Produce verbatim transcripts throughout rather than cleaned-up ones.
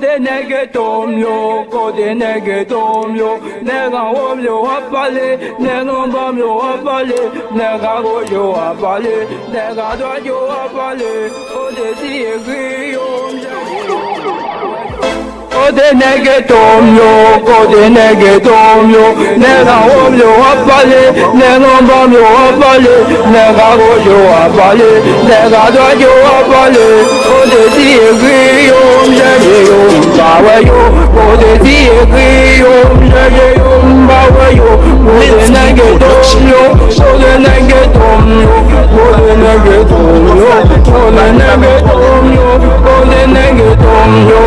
Kote nèg geto m yo, kote nèg geto m yo, nèg anwo m yo ap pale, nèg anba m yo ap pale, nèg agoch yo ap pale, nèg adwat yo ap pale, kote ti egri yo, m chèche yo. Kote nèg geto m yo, kote nèg geto m yo, nèg anwo m yo ap pale, nèg anba m yo ap pale, nèg agoch yo ap pale, nèg adwat yo ap pale. Kote ti egri yo, m chèche yo, m pa wè yo. Kote ti egri yo, m chèche yo, m pa wè yo. Kote nèg geto m yo, kote nèg geto m yo, kote nèg geto m yo, kote nèg geto m yo, kote nèg geto m yo.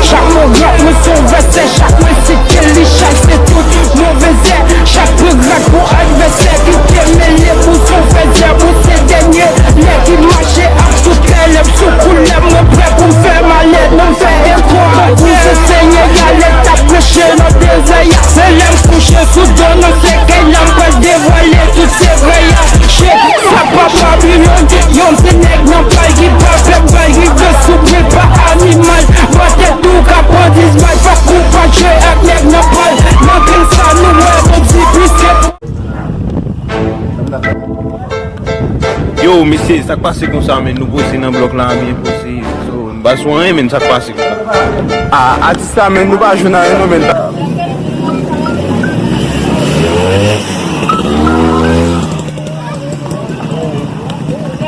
Chak mo rap mwen se yon vèsè, chak mwen site li, chase tout move zè. Chak pran rad pou advèsè ki te mele pou son fèzè. Mwen se dènye nèg ki mache ak sou tèlèm, sou koulè. Mwen prè pou m fè malèt, pou m fè efò. Tankou se Senyè a lè t ap preche nan dezè a. Se lè m kouche sou do nan sèkèy la, m pral devwale tout sekrè a. Shit, sa pa Babilòn. Yo, m se nèg nan pal ki pa fè bal, rive sou mwen pa animal. Bò tèt ou ka pran dis bal, fòk ou pa jwe ak nèg nan pal. Nan kel sa nou wè, nou di piske. Yo, mesye, sa k pase konsa, men? Nou poze nan blòk la, byen poze. So, m pa sou anyen, men sa k pase konsa? Ah, atis la, men nou pa jwenn anyen, non, men.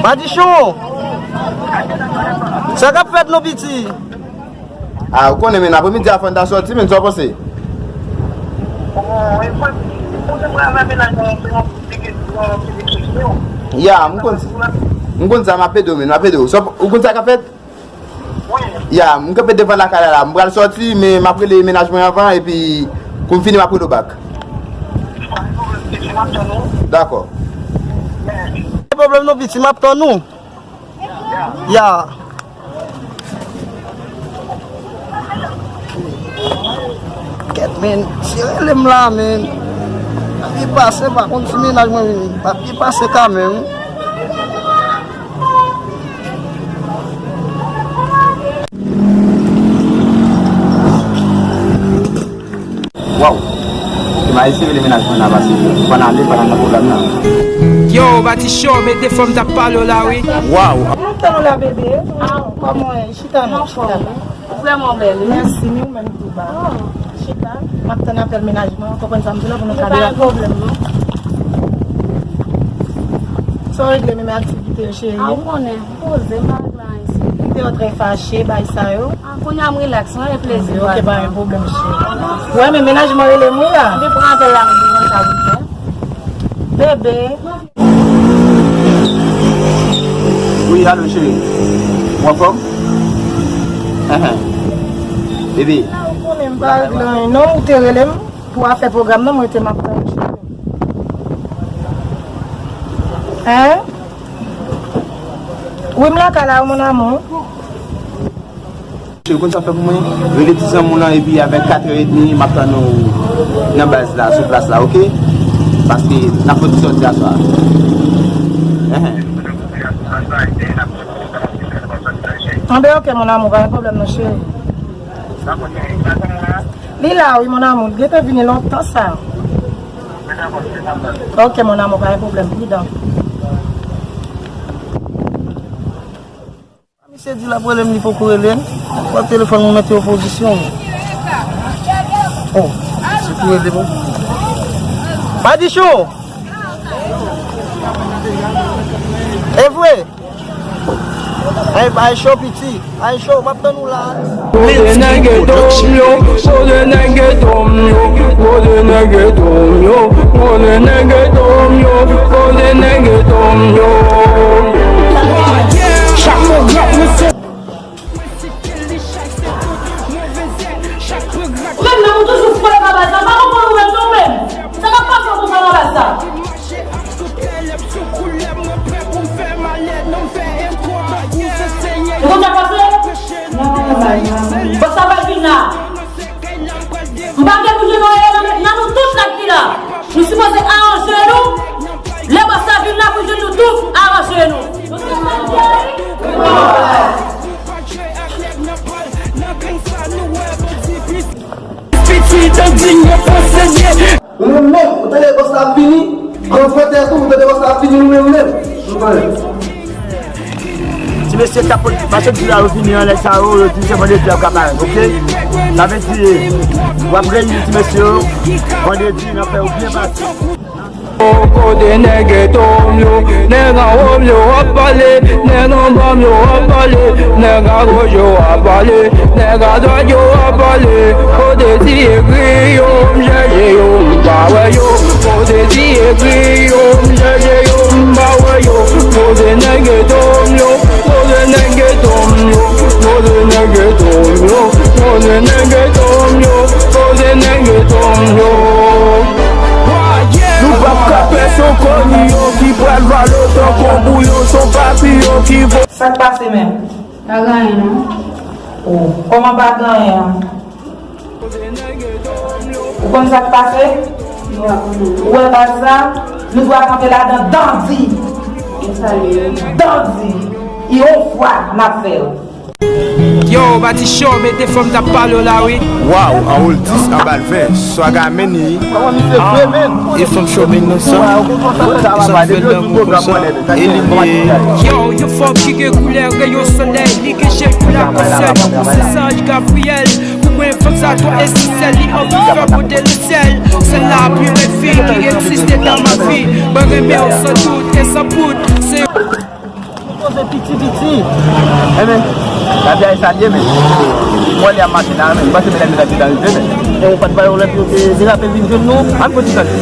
Madichon! Sa k ap fèt, non, piti? Ah, ou konnen, men, apremidi a fò n ta sòti, men, sa w panse? Ya, m konn, m konn sa, m ap ede w, men, m ap ede w. Sa, ou konn sa k ap fèt? Ya, m kanpe devan lakay la, la. M pral sòti, men m ap rele mennaj mwen anvan, epi pou m fini, m ap rele w back. Dakò. Pa gen pwoblèm non, piti, m ap tann ou. Ya. Kèt, men, si rele m la, men. Pa byen pase, pa konn si mennaj mwen vini. Pa byen pase kanmenm. Waw. Se m a eseye rele mennaj mwen la pase. Pandan ale, pandan nan pwogram nan. Yo, Bati Show, mete fòm t ap pale w la, wi. Waw. Kòman w ye? Chita non, chita. Vrèman bèl, wi. Mèsi, ni ou menm tou ba. Chita. M ap tann apèl mennaj mwen, ou konprann sa m di la pou nou ka. Pa gen pwoblèm, non. Sa w regle menm aktivite yo, cheri? A, ou konnen, poze, m pa regle anyen, cheri. M te wè w trè fache, bay sa yo. A, kounye a m rilaks, mwen gen plezi. Ok, pa gen pwoblèm, cheri. Ou wè, men mennaj mwen rele m, wi, la. M te pran apèl la, m di konn sa pou fè. Bebe. Wi, alo, cheri. Ou anfòm? Enhen. Bebe. Ou konnen m pa regle anyen, non, ou te rele m pou afè pwogram nan, mwen te m ap tann ou, cheri. Hein? Wi, m lakay la, wi, mon amour. Cheri, ou konn sa fè pou mwen? Rele ti zanmi w lan, epi avèk katrè edmi, m ap tann ou nan baz la, sou plas la, oke? Paske n ap fè ti sòti aswè a. Enhen. Anben, oke, mon amour, pa gen pwoblèm non, cheri. Li la, wi, mon amour. Li gentan vini lontan sa. Oke, mon amour, pa gen pwoblèm, pridan. Misye di l ap rele m, li poko rele m. Pran telefòn mwen, mete opozisyon. Oh, misye pou rele m. Madichon! E vre? Ay, bay cho, piti. Ay, cho, m ap tann ou la. Kote nèg geto m yo, kote nèg geto m yo, kote nèg geto m yo, kote nèg geto m yo, kote nèg geto m yo. Chak mo rap mwen se. Menm nan ou toujou fwè nan baz la, pa konprann ou menm non menm. Sa k ap pase w konsa nan baz la? Ou konn sa k pase? Bòs la pral vin la. M pa gen pou jwenn anyen nan, nan nou tout nèg ki la. Nou sipoze aranje nou. Lè bòs la vin la pou jwenn nou tout, aranje nou. Nou se sa k di a wi. Ou konprann sa k di a wi? Ou konprann sa k di a wi? Siy nan pran semye. Nou menm, ou tande bòs la ap vini? Gran frè tou, ou tande bòs la ap vini, nou menm menm. Nou konnen. Ti mesye k ap mache di la yo vini anlè sa yo, yo di se vandredi y ap ka parèt, oke? Sa vle di, w ap reyini ti mesye yo, vandredi, n ap fè yo byen pase. Kote nèg geto m yo, nèg anwo m yo ap pale, nèg anba m yo ap pale, nèg agoch yo ap pale, nèg adwat yo ap pale. Kote ti egri yo, m chèche yo, m pa wè yo. Kote ti egri yo, m chèche yo, m pa wè yo. Kote nèg geto m yo, kote nèg geto m yo, kote nèg geto m yo, kote nèg geto m yo, kote nèg geto m yo. Nou p ap ka pè se yon koni yo ki pral vale w tankou yon bouyon, se yon papiyon ki vo. Sa k pase menm? Pa gen anyen non. Oh, kòman pa gen anyen an? Ou konn sa k pase? Ou wè baz la? Nou dwe kanpe ladan dandi. Dandi. E yon fwa n ap fè yo. Yo, Bati Show, mete fòm t ap pale w la, wi. Waw, anwo l dis anba l ven, swaga men li. E fòm show men nan sa. E sa k fè l lanmou konsa. E li ye. Yo, yon fòm ki gen koulè reyon solèy, li gen je kou lakosèl, tankou se zanj Gabriyèl. Pou mwen, fanm sa twò espesyal, li anvi fè monte lesyèl. Se la pi bèl fi ki egziste dans ma vie. Mwen renmen w san dout e san pout. Se Poze piti piti. Enben, lavi a e sa l ye, men. Mwen li ap mache la, men. M panse medam yo t ap vin arive, men. E ou pa t pale w lè pou yo te derape vin jwenn nou? Ann fouti tande.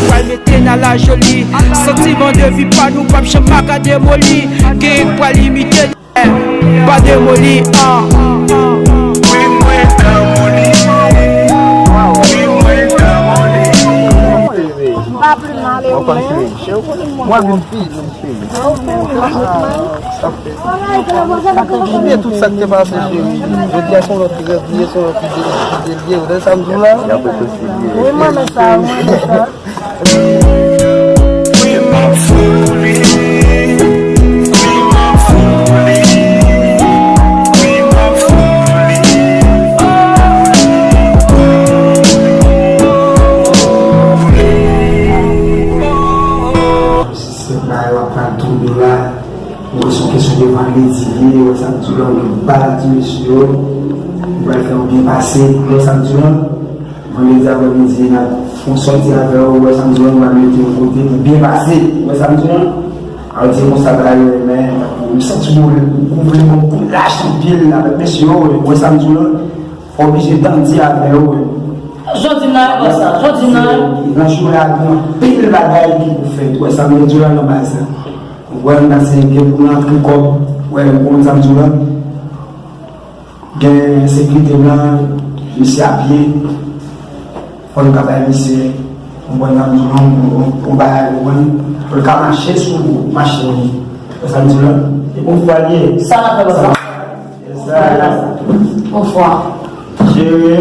Pral mete n a la joli. Santiman de vi pa nou p ap janm ka demoli. Gen k pral imite. Pa demoli, ah. Mwen vin pi, vin pi. Bliye tout sa k te pase, cheri. Jodi a se yon lòt rèv li ye, se yon lòt ide, ide li ye. Ou tande sa m di w la? Wi, mwen renmen sa, mwen renmen sa. Se bagay w ap pral tonbe la. Ou wè se yon kesyon de vandredi li ye, ou wè sa m di w la, ou gen bal ti mesye yo. Ou pral fè yon byen pase, ou wè sa m di w la. Vandredi aprèmidi n ap fè yon sòti avè w, ou wè sa m di w la, nou pral mete yon kote pou byen pase, ou wè sa m di w la. Alò di konsa bagay yo renmen, m santi w vle, ou vle bon kou lach anpil avèk mesye yo, ou wè sa m di w la. Fò oblije tande avè yo, wi. Jan w di m nan, e konsa. Jan w di m nan. Nan jounen an, gen anpil bagay ki pou fèt. Ou wè sa m vle di w la nan baz la. Ou wè m pase gen pou m rantre kòb. Ou wè, ou konprann sa m di w la? Gen sekirite m lan, misye a pye. Fò nou ka bay misye yon bon nan yon, yon, yon bagay, ou konprann? Pou l ka mache sou machin li. Ou wè sa m di w la? E yon fwa l ye. Sa n ap fè konsa. Bonswa. Jere.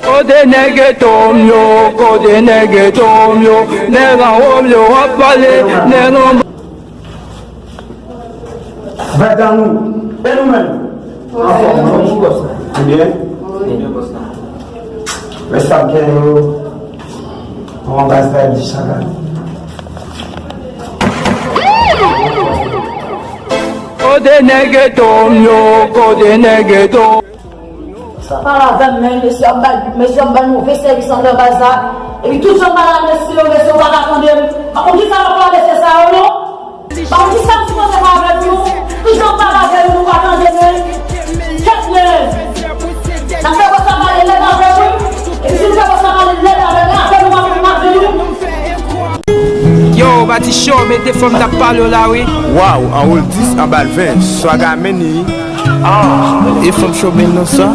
Kote nèg geto m yo, kote nèg geto m yo, nèg anwo m yo ap pale, nèg anba. Vèt an nou. E nou menm? Anfòm, non? Byen? Rès ap gen yo. Bon, baz la di chak ane. Kote nèg geto m yo, kote nèg geto. Pale avè m, men, mesye ap bay, mesye ap bay move sèvis anndan baz la. Epi tout jan m pale a mesye yo, mesye yo pa ka tande m. Ou konn kisa m ap pale mesye sa yo, non? Ba m di sa m sipoze fè avèk nou. Tout jan m pale avè nou, nou pa tande, men. Kèt, men. N ap fè konsa pale lèd avè nou. Epi si nou fè konsa pale lèd avè nou, avè nou, m ap, m ap vini. Yo, Bati Show, mete fòm n ap pale w la, wi. Waw, anwo l dis anba l ven, swaga men li. E fòm show men nan sa.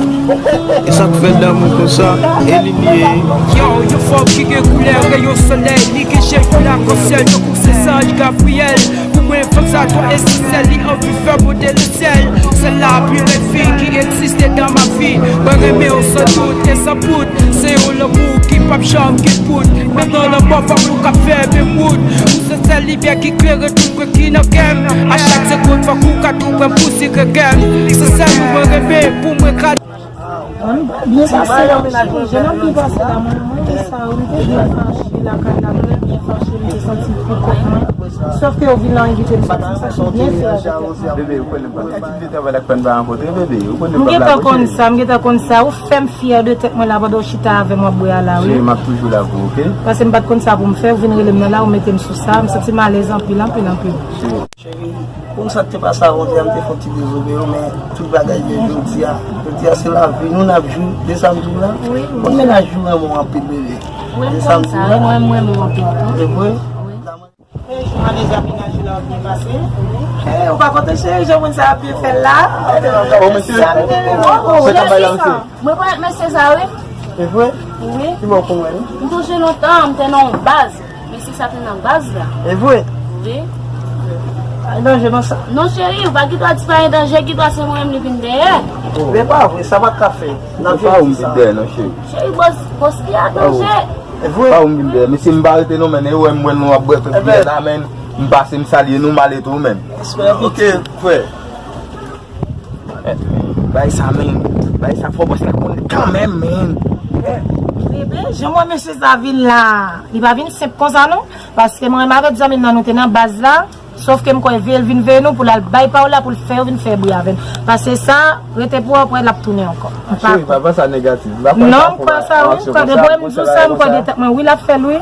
E sa k fè l lanmou konsa. E li li ye. Yo, yon fòm ki gen koulè reyon solèy, li gen je kou lakosèl, tankou se zanj Gabriyèl. Pou mwen, fanm sa twò espesyal, li anvi fè monte lesyèl. Se la pi bèl fi ki egziste dans ma vie. Mwen renmen w san dout e san pout. Se yon lanmou ki P ap janm gen poud. Pandan lanmò fòk nou ka fè menm wout. Ou se sèl limyè ki klere tout kwen ki nan kè m. A chak segonn fòk ou ka twouve m pou sire kè m. Se sèl ou mwen renmen pou mwen ka. Mwen byen pase la, wi, jèn anpil pase la, mwen, mwen te sa, wi, m te byen fache lakay la, mwen byen fache, m te santi m pou kont mwen. Sòf ke yo vin la envite m soti, m santi m byen fè avèk tèt mwen. Bebe, ou konnen m pa ka kite travay la k fè n pa rankontre, bebe. Ou konnen m pa la. M gentan konn sa, m gentan konn sa. Ou fè m fyè de tèt mwen la pandan w chita avè m w ap bwè a la, wi. Cheri, m ap toujou la pou ou, oke? Paske m pa t konn sa pou m fè, ou vin rele m nan la, ou mete m sou sa, m santi m alèz anpil, anpil, anpil. Cheri. Cheri, ou konn sa k te pase avan, m te fè yon ti dezobeyi w, men tout bagay byen jodi a. Jodi a se lavi nou n ap jwi, de sa m di w la. Wi, wi. Konn mennaj ou renmen w anpil, bebe. Wi, m konn sa, wi, mwen, m renmen w anpil tou. E vre? Wi. Mezanmi, mennaj ou la ap byen pase. Eh, ou pa kontan cheri, jan moun sa ap byen fè l la? Oh, mesye. Sa m te renmen. Oh, oh, sa k ap bay la, mesye? Mwen konn mesye sa, wi. E vre? Wi. Ki bò w konn wè l? M sonje lontan, m te nan yon baz. Mesye sa te nan baz la. E vre? Wi. Pa gen danje nan sa? Non, cheri, ou pa gen dwa di pa gen danje, gen dwa se mwen menm li vin dèyè. Oh. Men pa vre, sa pa ka fè. N ap jere sa. Pa ou m vin dèyè, non, cheri. Cheri, bòs, bòs li a danje. E vre? Pa ou m vin dèyè. Mesye, m pa rete non, men, e wè m wè nou ap bwè tout biyè la, men. M pase, m salye nou, m ale tou, men. Ok, frè. Eh, bay sa, men. Bay sa, fò bòs la konn kanmenm, men. Eh, bebe, jan mwen mesye sa vin la, li pa vin senp konsa, non. Paske mwen menm avèk zanmi m nan, nou te nan baz la. Sòf ke m kwè veye l vin veye nou pou l al bay pa w la, pou l fè yo vin fè bri avè n. Paske sa, rete pou w, apre l ap tounen ankò. M pa kwè. Cheri, pa panse a negatif. Non, m kwè sa, wi. M kwè depi m di w sa, m kwè de tèt mwen, wi, l ap fè l, wi.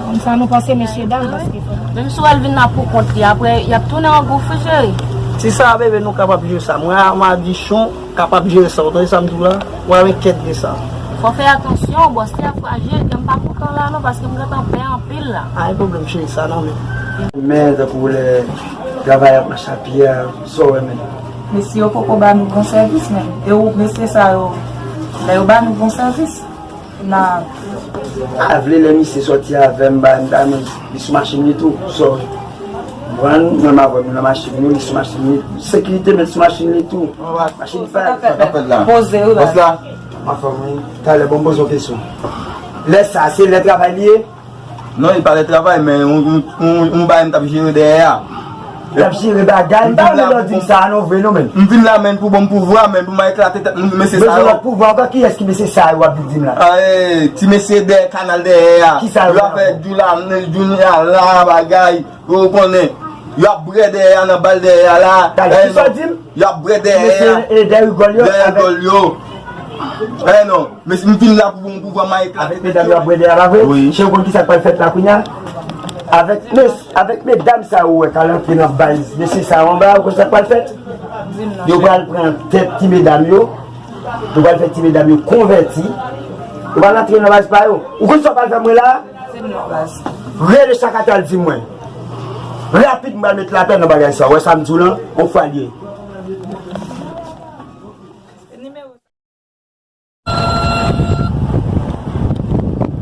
Konn sa nou panse, mesye dam, paske menm si w al vin la pou kont li, apre, y ap tounen an gouf, wi, cheri. Ti sa, bebe, nou kapab jere sa. Mwen a madichon kapab jere sa. Ou tande sa m di w la? Ou pa gen enkyèt de sa. Fò fè atansyon, bòs li a frajil, ke m pa kontan la, non, paske m gentan pè anpil la. Pa gen pwoblèm, cheri, sa nan men. Men, tankou lè travay ap mache a pye a, sa w wè, men. Mesye yo poko ba nou bon sèvis, men. E ou, mesye sa yo, lè yo ba nou bon sèvis, N a. A vle lè misye sòti avè m, ba m, ba m, li sou machin li tou. So, mwen, mwen m avè m nan machin nou, li sou machin li. Sekirite met sou machin li tou. Machin pa. Sa k ap fèt la? Poze, wi, baz. Bòs la? Anfen, mwen, talè, bon, m poze w kesyon. Lè sa, se lè travay li ye? Non, li pa lè travay, men yon, yon, yon, yon bagay m t ap jere dèyè a. L ap jere bagay, m pa vle lè w di m sa non vre non, men. M vin la, men, pou ban m pouvwa, men, pou m eklate tèt moun, mesye sa yo. Bezwen lòt pouvwa ankò, kiyès ki mesye sa yo w ap vin di m la? Ah, eh, ti mesye dèyè kanal dèyè a. Kisa yo? Yo ap fè djoulanèl, djounya la, bagay, ou konnen. Yo ap bwè dèyè a, nan bal dèyè a la. Talè, kisa w di m? Y ap bwè dèyè a. Mesye, e, dèyè rigòl yo, dèyè rigòl yo. Eh non, mesye, m vin la pou, pou, pou ban m eklate. Avèk medam yo ap bwè dèyè a, pa vre? Wi. Cheri, ou konn kisa k pral fèt la kounye a? Avèk mes-, avèk medam sa yo wè k al antre nan baz mesye sa yo anba, ou konn sa k pral fèt? Yo pral pran tèt ti medam yo. Yo pral fè ti medam yo konvèti. Yo pral antre nan baz pa yo. Ou konn sa w pral fè mwen la? Rele Chakata al di mwen. Rapid, m pral met lapè nan bagay sa. Ou wè sa m di w lan? On fwa l ye.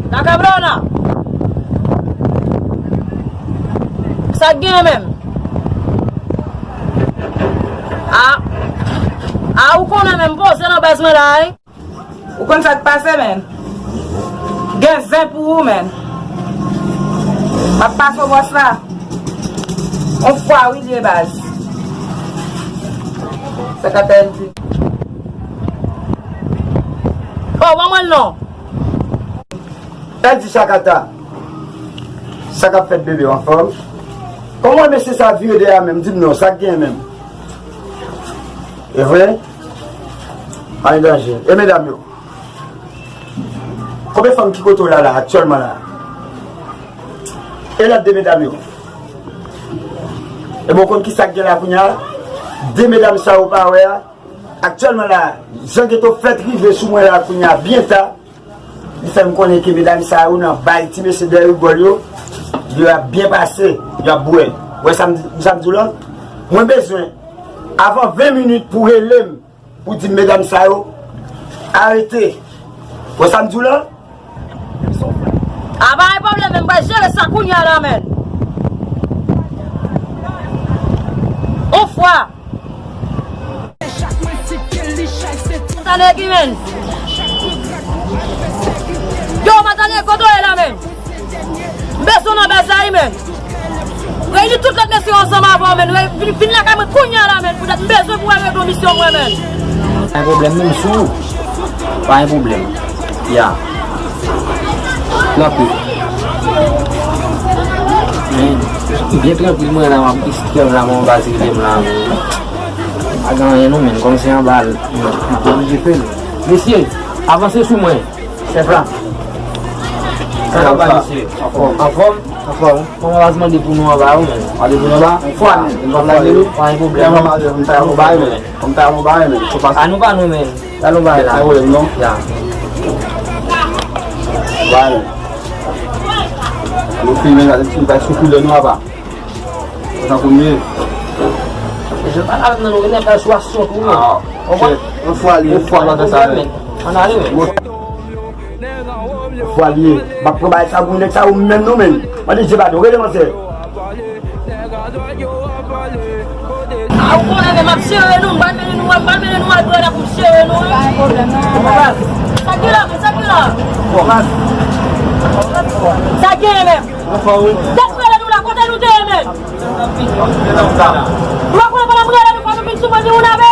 Macabrona! Sa k gen menm? A, a, ou konnen menm poze nan baz mwen la, wi. Ou konn sa k pase, menn? Gen zen pou ou, menn. M ap pase w bòs la. On fwa wi l ye baz. Sa k ap fè l di. Oh, ban mwen l non. L di Chakata. Sa k ap fèt, bebe, w anfòm? Kòman mesye sa vire dèyè a menm? Di m non, sa k gen menm? E vre? Pa gen danje. E medam yo? Konbyen fanm ki kote w la, la, aktyèlman la? E lòt de medam yo? Ebyen, w konn ki sa k gen la kounye a? De medam sa yo pa wè a, aktyèlman la, jan geto fèt rive sou mwen la kounye a, byen ta, li fè m konnen ke medam sa yo nan bay ti mesye dèyè rigòl yo, yo ap byen pase, y ap bwè. Ou wè sa m, sa m di w la? Mwen bezwen, avan ven minit pou rele m, pou di m medam sa yo arete. Wè sa m di w la? A pa gen pwoblèm, men m pral jere sa kounye a la, menn. On fwa. Tande ki menn. Yo, Matalye, kote w ye la, menn? M bezwen w nan baz la, wi, menn. Reyini tout lòt mesye yo ansanm avè w, menn. Vin, vin lakay mwen kounye a la, menn. Poutèt m bezwen pou w al regle yon misyon mwen, menn. Pa gen pwoblèm, menm sou. Pa gen pwoblèm. Ya. Tranpil. Men, byen tranpil, mwen la, m ap estrè la, mwen baz rele m la. Pa gen anyen non, menn. Kòm se anba, m oblije fè l. Mesye, avanse sou mwen. Chèf la. Sa k ap bay, mesye? Anfòm. Anfòm? Anfòm. Kòman w ap mande pou nou anba yo, menn? Mande pou nou anba? Fwa, menn. N ap lage nou. Pa gen pwoblèm. Fè yon bagay, menn. Fè yon bagay, menn. Fò pase. A nou pa nou, menn. Sa nou bay la. Pa gen pwoblèm, non. Ya. Bay. Nou filme la, nou bay sou koulè nou apa. Sa pou m ye. Je pa la nan nou, nèg la sou asyon tou, menn. Ah, ok. Yon fwa li, yon fwa l ap fè sa, menn. Ann ale, menn. Fwa l ye. M ap pran bagay sa pou nèg sa yo menm non, menn. Mande Dye padon, rele manzè. A, ou konnen, men m ap sere nou, m pral mennen nou, m pral mennen nou al brè la pou m sere nou, wi. Pa gen pwoblèm, non. Sa gen la, men sa gen la. Sa gen, menm. Dèk brè la nou la, kote nou te ye, menm? Ou pa konnen pandan brè la nou fè nou vin sou mwen, vin ou lave?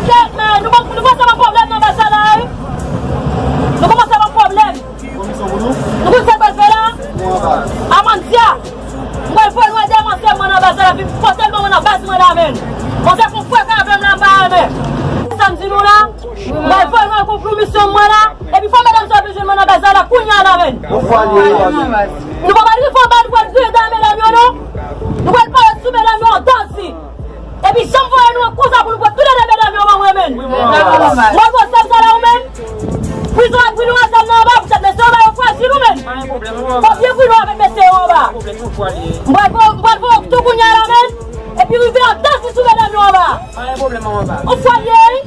Kèt, men, nou pa, nou pa sa nan pwoblèm nan baz sa la, wi. Nou kòmanse nan pwoblèm. Nou konn sa n pral fè la? Amandya. M pral voye nou al dèyè manzè mwen nan baz la, vin pote l ban mwen nan baz mwen la, menn. Manzè fon fwèk avè m la, m pa renmen. Sa m di nou la, m pral voye nou al konpli misyon mwen la, epi fò medam sa yo vin jwenn mwen nan baz la, la kounye a la, menn. Nou pa pral rive anba, nou pral griyen dèyè medam yo, non. Nou pral parèt sou medam yo andan di. Epi jan m voye nou an konsa pou nou pran tou lè de medam yo ban mwen, menn. Mwen voye sèl sa la ou menm. Prizon ap brile w a zam nan anba, poutèt mesye yo anba yo frajil ou menm. Fò byen brile w avèk mesye yo anba. M pral voye, m pral voye w tou kounye a la menm. Epi rive an dansi sou medam yo anba. Yon fwa l ye, wi.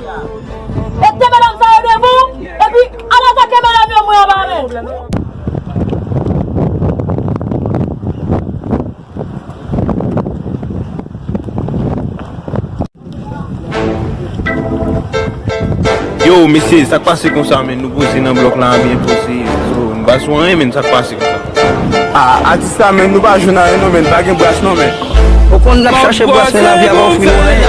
Mete medam sa yo devan w, epi al atake medam yo mwen anba menm. Yo, mesye, sa k pase konsa, menn? Nou poze nan blòk la, byen poze. So, nou pa sou anyen, menn, sa k pase konsa? A, atis la, menn, nou pa jwenn anyen, non, menn, pa gen bras, non, menn. Ou konn n ap chache bras, men lavi a pa ofri nou anyen.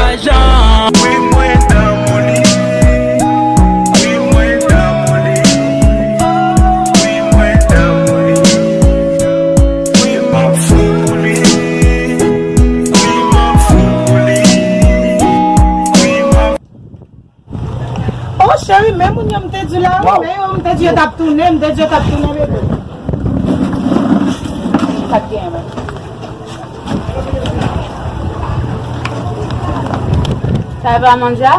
Oh, cheri, men moun yo m te di la, wi, men yo m te di yo t ap tounen, m te di yo t ap tounen, bebe. Sa k genyen, menm? Sa e pa Mandya?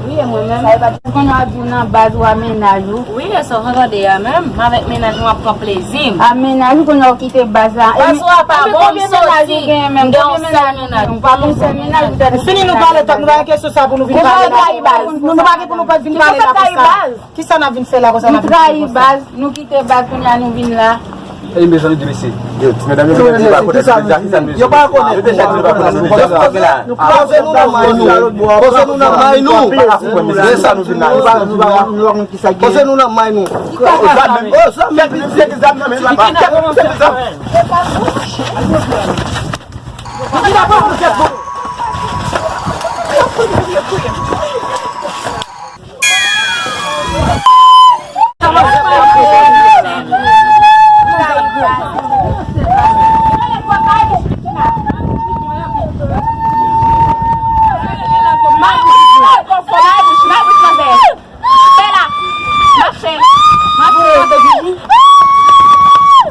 Wi, e mwen menm. Sa e pa, ou konn w ap di w nan baz ou a mennaj ou? Wi, e sa w tande a menm. M avèk mennaj mwen ap pran plezi m. A mennaj ou konn w kite baz la. Baz ou a pa bon, m soti. M gen yon sèl mennaj. Ou pa gon sèl mennaj, ou tèt. Fini nou pale, nou pa gen kesyon sa pou nou vin pale la. Nou pa gen pou nou vin pale la konsa. Kisa n ap vin fè la konsa? N ap vin trayi baz, nou kite baz, kounye a nou vin la. E mezanmi, di mesye. Yo, ti medam yo vin di pa konnen, yo pa konnen. Yo deja di yo pa konnen, nou deja di pa konnen. Poze nou nan may nou. Poze nou nan may nou. E sa nou vin la. Poze nou nan may nou. Oh, sa menm, se ki zam nan men la.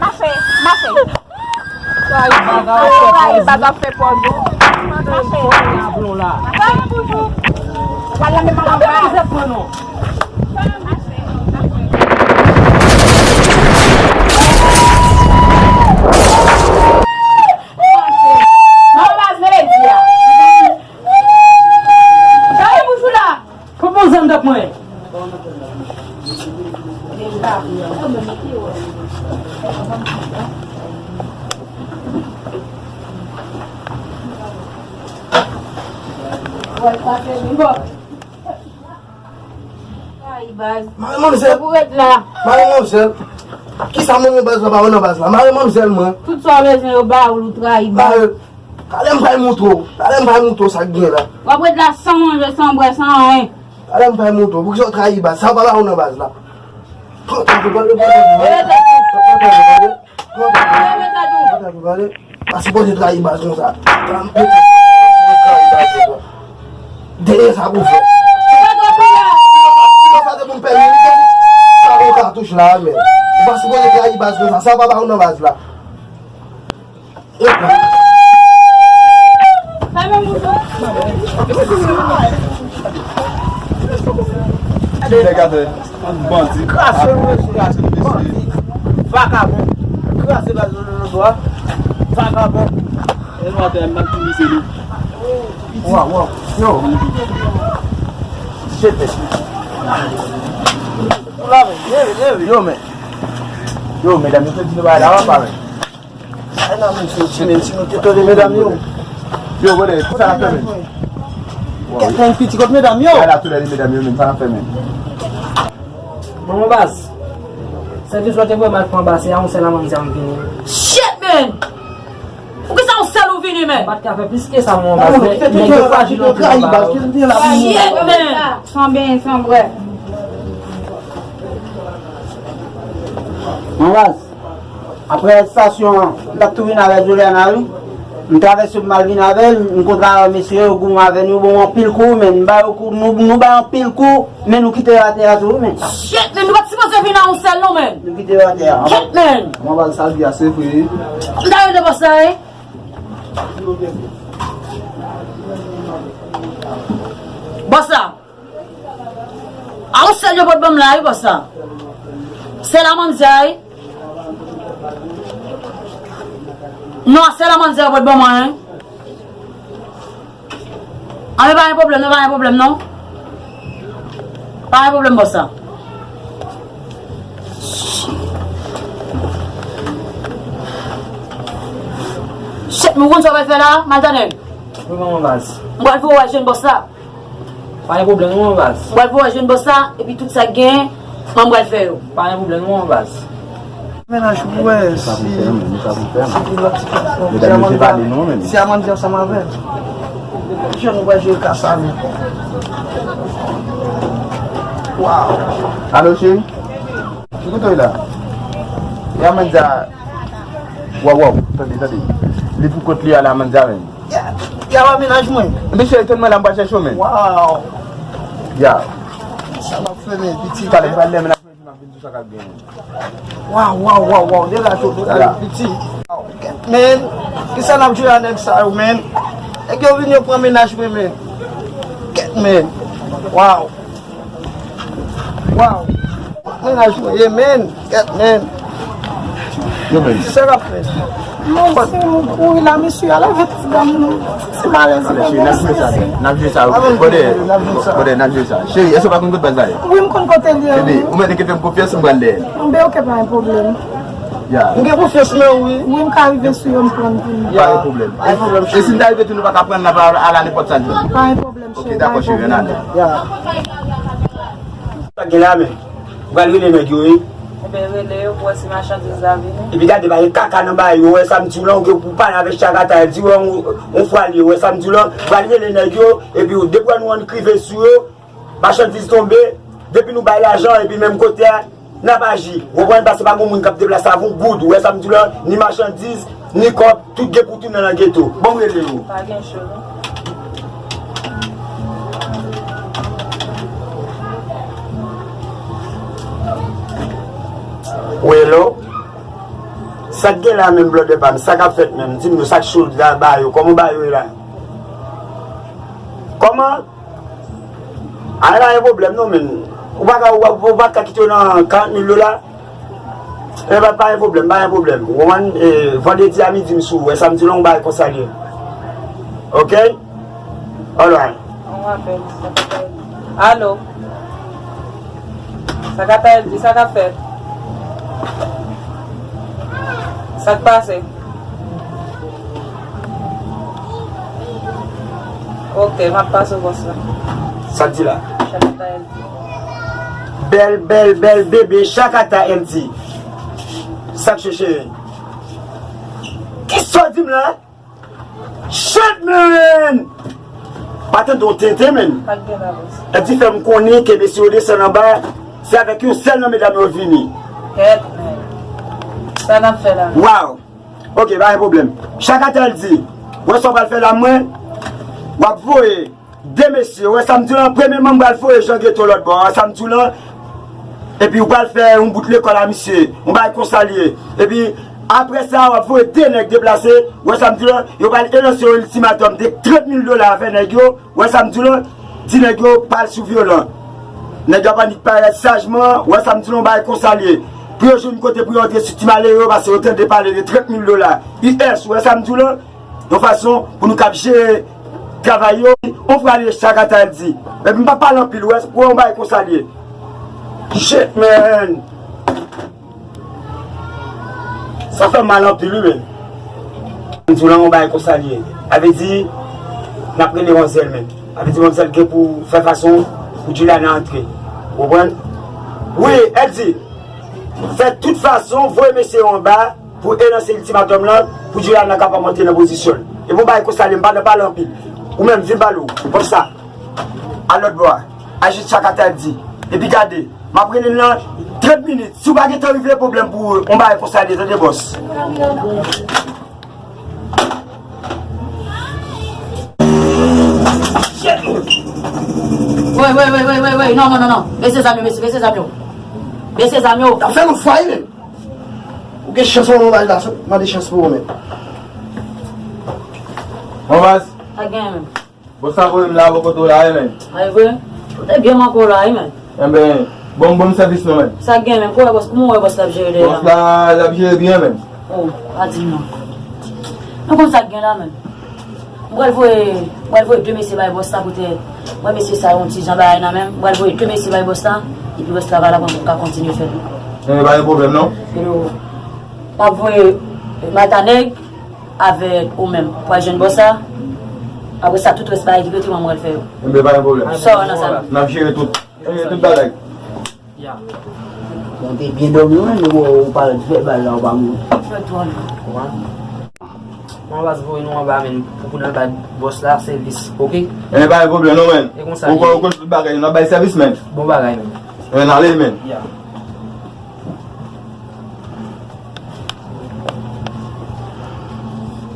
Mache, mache. Mache, mache. Ay, baz ap fè pòz ou. Mache. Mache. Wala men malanbay. Malanbay, men lè di a. Gade bouch ou la. Pran pran zam dat mwen. Baz. Mare manmzèl. Ou ret la. Mare manmzèl. Kisa manman baz la pa wè nan baz la? Mare manmzèl mwen. Tout sa w bezwen yo ba ou, ou trayi baz. Mare. Talè m pral moutre w. Talè m pral moutre w sa k gen la. W ap ret la san manje, san bwè, san anyen. Talè m pral moutre w. Poukisa w trayi baz? Sa w pa ba ou nan baz la. Pran tèt ou, pran tèt ou. Pran tèt ou, tande. Pran tèt ou, tande. Pa sipoze trayi baz konsa. Trayi baz konsa. Dènye sa pou fè. Si mwen pa te pou m pèdi, m te pou pa gon katouch la, men. Ou pa sipoze trayi baz konsa. Sa w pa ba ou nan baz la. Nèg a fè bandi. Kraze mesye, bandi. Vakabon. Kraze baz lòlòlò a. Vakabon. E nou atè, m ap itilize li. Waw, waw. Yo. Jete. Yo, men. Yo, medam, yo te di nou bagay la, w ap pa, men. Ay, nan, men, se ti, men, si nou te tande medam yo. Yo, brother, kisa n ap fè, men? Kèt, men, piti kot medam yo. Ay, la, tou lè medam yo, men, sa n ap fè, men. Bon, mon baz. Sèvis ou te voye m al pran baz, se a yon sèl a manzè m vini. Shit, man! Poukisa yon sèl ou vini, man? M pa t ka fè plis ke sa, mon baz. Shit, man! San benyen, san bwè. Mon baz. Apre estasyon an, m t ap tou vin avè Juliana, wi. M travèse pou m al vin avè l, m kontre avè mesye yo, goumen avè nou, yo ban m anpil kou, men m ba yo kou, nou, nou bay anpil kou, men nou kite yo atè a tou, wi, men. Shit, men nou pa t sipoze vin a yon sèl, non, men. Nou kite yo atè a. Shit, men. Mwen ba l sa l di a, se vre. M ta rele bòs la, wi. Bòs la. A yon sèl yo pot ban m la, wi, bòs la. Sèl a manzè a, wi. Non, a sèl a manzè yo pot ban mwen, wi. A, men pa gen pwoblèm, non, pa gen pwoblèm, non. Pa gen pwoblèm, bòs la. Shit, men ou konn sa w pral fè la, Maltanèl? Wi, manman baz. M pral voye w al jwenn bòs la. Pa gen pwoblèm non, baz. M pral voye w al jwenn bòs la, epi tout sa k genyen, mwen m pral fè yo. Pa gen pwoblèm non, baz. Mennaj pou wè si, si ki lòt ti kòb. Medam yo se pa li non, men. Si Amanzi ansanm avè l. Jèn ou pral jwe ka sa, men. Waw. Alo, cheri? Ki kote w ye la? E Amanzi a. Waw, waw, tande, tande. Li pou kont li a la, Amanzi a, men. Ya, ya, pa mennaj mwen. Mesye, tann mwen la, m pral chèche w, men. Waw. Ya. Sa m ap fè, men, piti. Talè, m pral lè mennaj mwen, m ap vin di w sa k ap gen, men. Waw, waw, waw, waw. Degaje w, degaje w, piti. Men, kisa n ap jwe a nèg sa yo, men? Nèg yo vin, yo pran mennaj mwen, men. Kèt, men. Waw. Waw. Mennaj mwen ye, men. Kèt, men. Yo, men. Kisa k ap fèt? Non, se yon kouri la, mesye, a leve ti dam nan. Ti malèz. N ap jwe sa, n ap jwe sa. Bòdè, bòdè, n ap jwe sa. Cheri, èske w pa konn kote baz la ye? Wi, m konn kote l ye. Bebe, ou mèt enkyete m konfyans, m pral dèyè l. Bon, ben, oke, pa gen pwoblèm. Ya. M gen konfyans nan ou, wi. Wi, m ka rive sou yo, m pran pou nou. Pa gen pwoblèm. E si n ta rive tou, nou pa ka pran l, n ap al a nenpòt sa n jwenn. Pa gen pwoblèm, cheri. Oke, dakò, cheri, ann ale. Ya. Sa gen la, men. Ou pral rele nèg yo, wi. Ebyen, rele yo pou wè si machandiz la vini. Epi gade, pa gen kaka nan bagay yo, ou wè sa m di w lan, ou gen pou pale avèk Chakata, di w yon, yon fwa li, ou wè sa m di w lan, ou pral rele nèg yo, epi depi nou ann krive sou yo, machandiz tonbe, depi nou bay lajan, epi menm kote a, n ap aji. Ou konprann, paske pa gen moun k ap deplase avè w, good, ou wè sa m di w lan, ni machandiz, ni kòb, tout gen pou tounen nan geto. Ban m rele yo. Pa gen cho, non. Wi, hello. Sa k gen la menm, blòdè pa m? Sa k ap fèt menm? Di m non, sa k cho la ba yo? Kòman ba yo ye la? Kòman? Ay, pa gen pwoblèm non, men. Ou pa ka, ou, ou pa ka kite yo nan karant mil dola? E pa, pa gen pwoblèm, pa gen pwoblèm. Ou konprann? E, vandredi a midi m sou ou. Wè sa m di w lan, yon bagay konsa l ye. Oke? Alright. On apèl, sa k ap fèt? Alo? Sa k ap fèt? Di sa k ap fèt? Sa k pase? Oke, m ap pase w bòs la. Sa k di la? Sa k ap fèt? Bèl, bèl, bèl bebe, chakata, L D. Sa k chèche? Kisa w di m la? Shit, man! Pa tande yon tenten, man. Pa t gen la, boss. L D fè m konnen ke mesye yo desann anba, se avèk yon sèl nan medam yo vini. Kèt, man. Sa n ap fè la? Wow! Ok, pa gen pwoblèm. Chakata, L D, wè sa w pral fè la, mwen, w ap voye de mesye, wè sa m di w lan, premyèman, m pral voye Jan Geto lòt bò, wè sa m di w lan, epi w pral fè yon bout lekòl a misye, yon bagay konsa l ye. Epi, apre sa, w ap voye de nèg deplase, wè sa m di w lan, yo pral elanse yon iltimatòm de trant mil dola avè nèg yo, wè sa m di w lan, di nèg yo pa al sou vyolan. Nèg yo ap annik parèt sajman, wè sa m di w lan, yon bagay konsa l ye. Pou yo jwenn kote pou yo antre sou ti malere yo, paske yo tande pale de trant mil dola. U S, wè sa m di w lan, yon fason pou nou kab jere travay yo. On frè ale chak ata l di. Epi m pa pale anpil, wè, wè yon bagay konsa l ye. Shit, man! Sa fè m mal anpil, wi, men. M di w la, yon bagay konsa l ye. A vle di, n ap rele manzèl, men. A vle di, manzèl gen pou fè fason pou Juliana antre. Ou konprann? Wi, L D, fè tout fason, voye mesye yo anba pou elanse iltimatòm lan, pou Juliana kapab antre nan pozisyon l. E pou bagay konsa l ye, m pa nan pale anpil. Ou menm, vin pale w, konsa. A lòt bò a. Aji chak ata l di. Epi gade, m ap rele l nan trant minit. Si w pa gentan rive, pwoblèm pou ou. On bagay konsa l ye, tande, bòs. Wey, wey, wey, wey, wey, wey. Non, non, non, non. Bese zam yo, mesye, bese zam yo. Bese zam yo. Sa fè nou fwaye menm. Ou gen chans mwen mande chans pou ou menm. Bon, baz. Sa gen menm. Bòs la voye m la bò kote w la wi, men. A, e vre? Ou te byen manke w la wi, men. Enben, bon, bon sèvis nou, men. Sa k gen, men? Kouman bòs, kouman w wè bòs la ap jere dèyè la? Bòs la, l ap jere byen, men. O, pa di m non. Nou konn sa k gen la, men. Mwen pral voye, mwen pral voye de mesye bay bòs la poutèt. Mwen mesye sa yo yon ti jan bagay nan men m. Mwen pral voye de mesye bay bòs la, epi bòs la va la pou ka kontinye fè l. Enben, pa gen pwoblèm, non. Epi nou, m ap voye Matanèg avèk ou menm pou al jwenn bòs la. Apre sa, tout rès bagay ki rete, mwen, mwen pral fè yo. Enben, pa gen pwoblèm. Sa w wè nan sa la? N ap jere tout. Jere tout bagay. Ya. Bon, te byen dòmi, wi, men ou, ou pa fè bal la, ou pa mouri. Fè twò lè. Ou pa? Mwen, baz, voye nou anba, men, pou, pou n al bay bòs la sèvis, oke? Enben, pa gen pwoblèm, non, men. E konsa, ou konn, ou konn tout bagay, n ap bay sèvis, men. Bon bagay, men. Enben, n ale, men. Ya.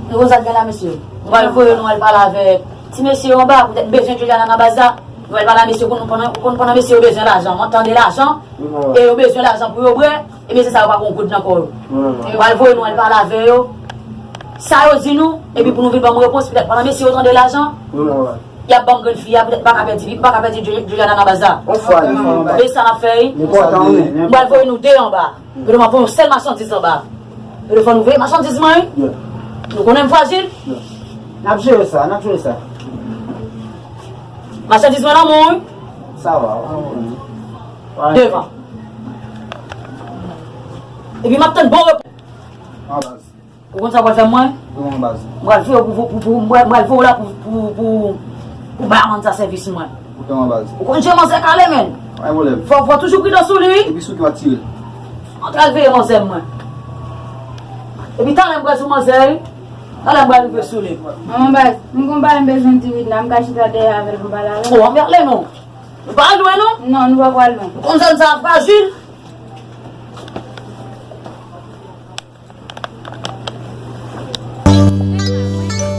Nou konn sa k gen la, mesye. Nou pral voye nou al pale avèk ti mesye yo anba, poutèt bezwen Juliana nan baz la. Nou pral pale a mesye, ou konn pandan, ou konn pandan mesye yo bezwen lajan. Mwen tande lajan, e yo bezwen lajan pou yo bwè, e mesye sa yo pa gon goud nan kò yo. Nou pral voye nou al pale avè yo. Sa yo di nou, epi pou nou vin ban m repons, poutèt pandan mesye yo tande lajan, y ap ban m grenn fi a, poutèt m pa ka pèdi, m pa ka pèdi Ju-, Juliana nan baz la. On fwa, li fè anba. Men sa n ap fè, wi. Li enpòtan, wi. M pral voye nou de anba. Yo devan pou yon sèl machandiz anba. Yo devan nou veye machandiz mwen, wi. Yeah. Nou konnen m frajil. Yeah. N ap jere sa, n ap jere sa. Machandiz mwen nan men w, wi. Sa va, w ap konprann. Devan. Epi m ap tann bon repons. An baz. Ou konn sa w pral fè mwen? Kòman baz? M pral voye w pou, pou, pou, m pral, m pral voye w la pou, pou, pou, pou bay manzè sa sèvis mwen. Ou kòman baz? Ou konn jan manzè kale, men. Pa gen pwoblèm. Fò, fò toujou pridan sou li, wi. Epi sou ki w ap tire? Antre al veye manzè mwen. Epi talè m pral sou manzè, wi. Talè m pral rive sou li. Manman baz, m gon bagay m bezwen di Widna, m ka chita dèyè avè l pou m pale avè l? O, anmède non. Nou pa al lwen, non? Non, nou pa pral lwen. Ou konn zòn sa a frajil?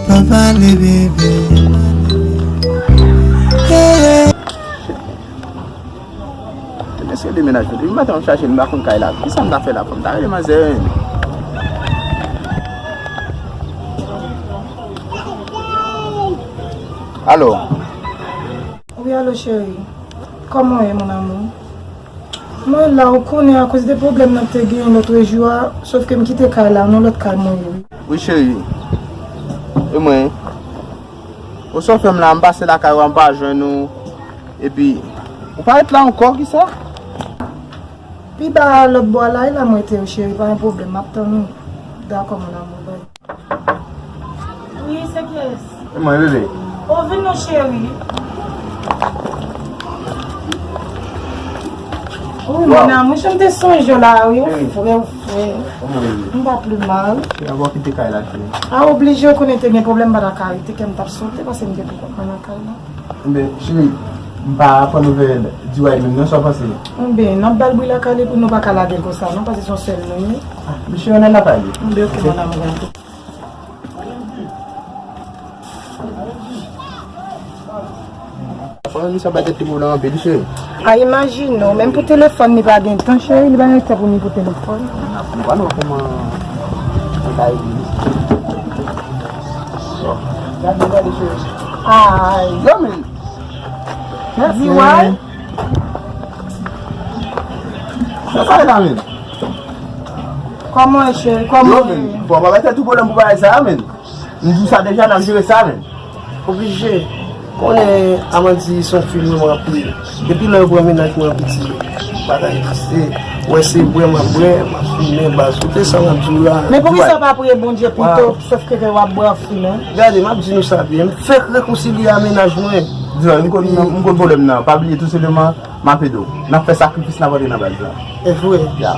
Pa pale, bebe. Mesye demenaj, depi maten m ap chache l, m pa konn kay la. Kisa m ta fè la? Fò m ta rele manzè, wi. Alo. Wi, alo, cheri. Kòman w ye, mon amour? Mwen la, ou konnen, akoz de pwoblèm nan te genyen lòt jou a, sòf ke m kite kay la, nan lòt kay mwen ye, wi. Wi, cheri. E mwen? Ou sa w fè m la, m pase lakay ou a, m pa jwenn ou. Epi, ou pa ret la ankò, kisa? Pi ba lòt bò a la, e la mwen te, wi, cheri, pa gen pwoblèm, m ap tann ou. Dakò, mon amour, bye. Wi, se kiyès? E mwen, bebe. O, vin non, cheri. Wi, mon amour, jan m te sonje w la, wi, ou fre, ou fre. M pa pli mal. Se avan w kite kay la, cheri. A, oblije, ou konnen te gen pwoblèm, m pa ta ka rete, kè m t ap sote, paske m te poko pran nan kay la. Enben, cheri, m pa pran nouvèl D Y menm non, sa w panse? Enben, n ap ba l bri lakay li pou nou pa ka lage l konsa non, paske se yon sèl nou ye. Ah, mesye, ann al lakay li. Enben, ok, mon amour, gade. Fò misye bay tèt li pwoblèm anpil, cheri. A, imajine w, menm pou telefòn li pa gen tan, cheri, li pa gen tan pou ni pou telefòn. Nou pa wè kòman sa ka regle. Gade, gade, cheri. Ay. Yo, men. Di wè. Sa sa la, men. Kòman, cheri? Kòman? Yo, men. Bon, pa bay tèt ou pwoblèm pou bagay sa, men. M di w sa deja, n ap jere sa, men. Oblije. Konnen Amandi se yon fi m renmen anpil. Depi lè yo pran mennaj mwen piti, bagay se, wè se bwè m ap bwè, m ap fimen, baz. Koute sa m ap di w la. Men poukisa w pa priye Bondye pito, sòf ke w ap bwè, w ap fimen? Gade, m ap di nou sa byen. M fèk rekonsilye a mennaj mwen. Di w, m konn, m konn pwoblèm nan. Pa bliye tou senpleman, m ap ede w. N ap fè sakrifis, n ap antre nan baz la. E vre? Ya.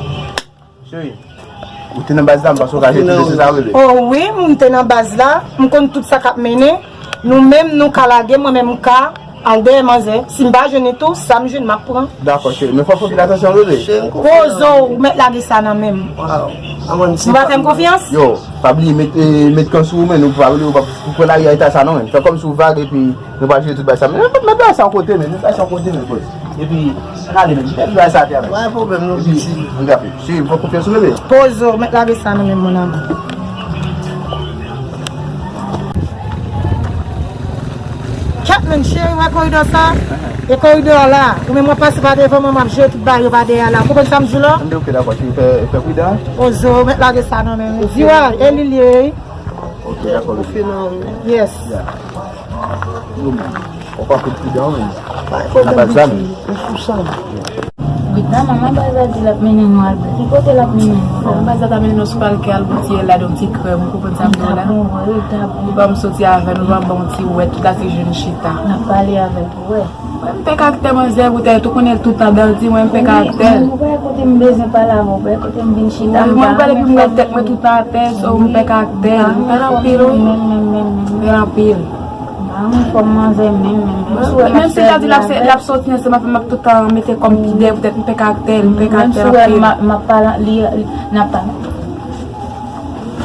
Cheri, ou te nan baz la, m panse w ka jete dosye sa, bebe. Oh wi, m te nan baz la, m konn tout sa k ap mennen. Nou menm, nou ka lage, mwen menm, m ka al dèyè manzè. Si m pa jwenn li tou, sa m jwenn, m ap pran. Dakò, cheri, men fò w fè anpil atansyon, bebe. Pozo, ou mèt lage sa nan men m. Ou pa fè m konfyans? Yo, pa bliye, met, eh, met kan sou ou, men ou pa bliye, ou pa, ou pran lari a eta sa, non, men. Fè kòmsi ou vag, epi nou pral jere tout bagay sa. Men, men, men bagay sa yon kote, men, men bagay sa yon kote, men, kote. Epi, rale, men, men bagay sa atè, men. Pa gen pwoblèm, non, piti. Epi, ann gape. Cheri, fè konfyans ou, bebe. Pozo, mèt lage sa nan men m, mon amour. Kèt, men, cheri, wè koridò sa? E koridò a la. Ou menm w ap pase pa devan mwen, m ap jere tout bagay yo pa dèyè la. Ou konprann sa m di w la? Ann, ok, dakò, cheri, fè, fè pridan. Pozo, mèt lage sa nan men m. Di wè, e li l ye, wi. Ok, dakò, bebe. Yes. Ya. Yo, men. Ou pa fout pridan, men. Pa fò nan baz la, men. Ou sou sa. Brida, manman baz la di l ap mennen nou al bò. Ki kote l ap mennen nou la? Manman baz la ta mennen nou sou palkè al bouti Ella de yon ti krèm, ou konprann sa m di w la? Li ta bon, wi, li ta bon. Li ban m soti avè l, li ban m yon ti wèt, tout la ti jwenn chita. N ap pale avè l pou wè. Mwen, m pè karaktè manzè, poutèt ou konnen l tout andan di mwen, m pè karaktè l. Mwen, ou wè kote m bezwen pale avè w, ou wè kote m vin chita, m pa renmen fòm. Mwen, mwen pale pou m wè tèt mwen tout atè, so m pè karaktè l. M pè l anpil, wi. M pè l anpil. M pa renmen fòm manzè menm, menm, menm. Menm si l ta di l ap se, l ap soti ansanm avè m, m ap tout tan mete kò m pi dèyè, poutèt m pè karaktè l, m pè karaktè l anpil. Menm si w wè l, m ap, m ap pale, li, li, n ap pale.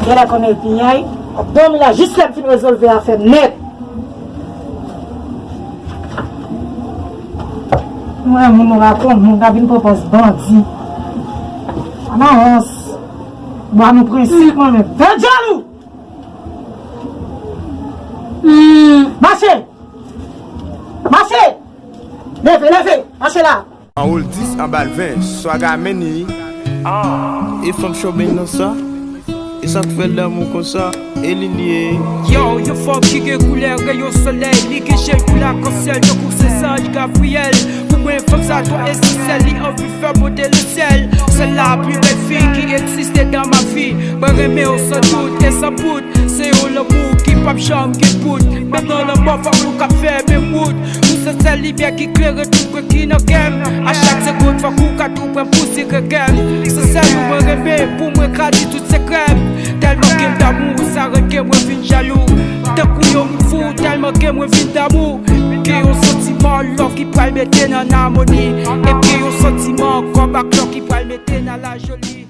Genlè konnen l pi ay, w ap dòmi la jis lè m fin rezolve afè m nèt. Mwen, moun ou rakon, moun ka vin pran pòz bandi. Ann avans. Bwa nou prensip, mwen menm. Fè djòl ou! Mache! Mache! Leve, leve! Mache la! Anwo l dis, anba l ven, swaga men li. E fanm chòbèy nan sa. E sa k fè l damou konsa, e li l ye. Yo, yon fanm ki gen koulè reyon solèy, li gen je kou lakansyèl, tankou se zanj Gabriyèl. Pou mwen, fanm sa twò esansèl, li anvi fè monte lesyèl. Se la pli bèl fi ki egziste dans ma vie. Mwen renmen w san dout e san bout. Se yon lanmou ki p ap janm gen bout. Menm nan lanmò, fòk nou ka fè menm wout. Ou se sèl limyè ki klere tout kwen ki nan kè m. A chak segonn, fòk ou ka tou pran m pou sire kè m. Se sèl ou mwen renmen, pou mwen gradi tout sekrè m. Tèlman ke m damou, sa rann ke mwen vin jalou. Tankou yon moun fou, tèlman ke mwen vin damou. Gen yon santiman love ki pral mete n an amoni. Epi yon santiman kòb ak love ki pral mete n a la joli.